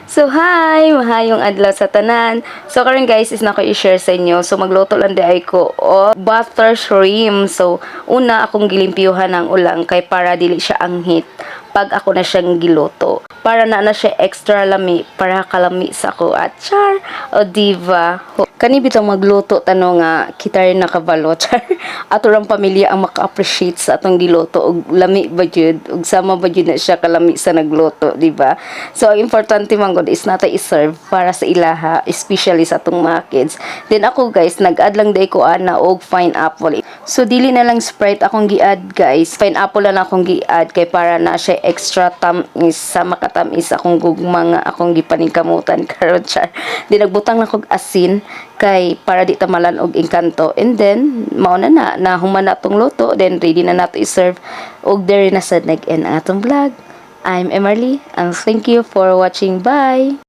So hi, mahayong adlaw sa tanan. So karon, guys, is nako i-share sa inyo. So magluto lang diay ko og butter shrimp. So una, akong gilimpyuhan ang ulang kay para dili siya anghit pag ako na siyang giluto. Para na na siya extra lami, para kalami sa ako at char o diva. Kani bitong magluto tano nga kita rin nakabalo, char. Ato rang pamilya ang maka-appreciate sa atong giluto og lami ba jud ug sama ba jud na siya kalami sa nagluto, di ba? So ang importante man gud is nato i-serve para sa ilaha, especially sa atong mga kids. Then ako, guys, nag-add lang diay ko ana og pineapple. So dili na lang Sprite akong gi-add, guys. Pineapple lang akong gi-add kay para na siya extra tamis sa makatamis akong gugma nga akong gipaningkamutan karon, char. Di nagbutang na kog asin kay para di tamalan og engkanto. And then mao na na na human na atong luto, then ready na nato i-serve og diri na sad nag-end ang atong vlog. I'm Emerly and thank you for watching. Bye.